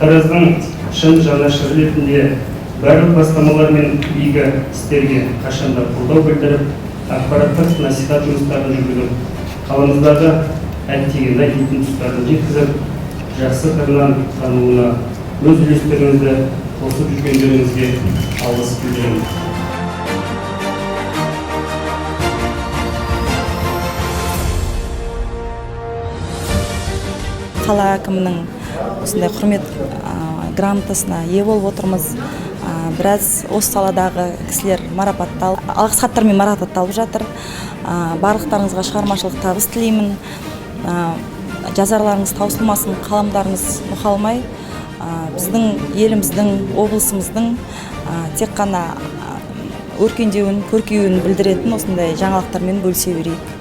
Тараздың шын жанашыры ретінде барлық бастамалар мен игі істерге қашанда қолдау білдіріп, ақпараттық насихат жұмыстарын жүргізіп, қаламыздағы әттеген-ай дейтін тұстарын жеткізіп, жақсы қырынан танылуына өз үлестеріңізді қосып жүргендеріңізге алғыс білдіремін. Қала әкімінің осындай құрмет грамотасына ие болып отырмыз. Біраз осы саладағы кісілер марапатталып, алғыс хаттармен марапатталып жатыр. Барлықтарыңызға шығармашылық табыс тілеймін. Жазарларыңыз таусылмасын, қаламдарыңыз мұқалмай, біздің еліміздің, облысымыздың тек қана өркендеуін, көркеюін білдіретін осындай жаңалықтармен бөлісе берейік.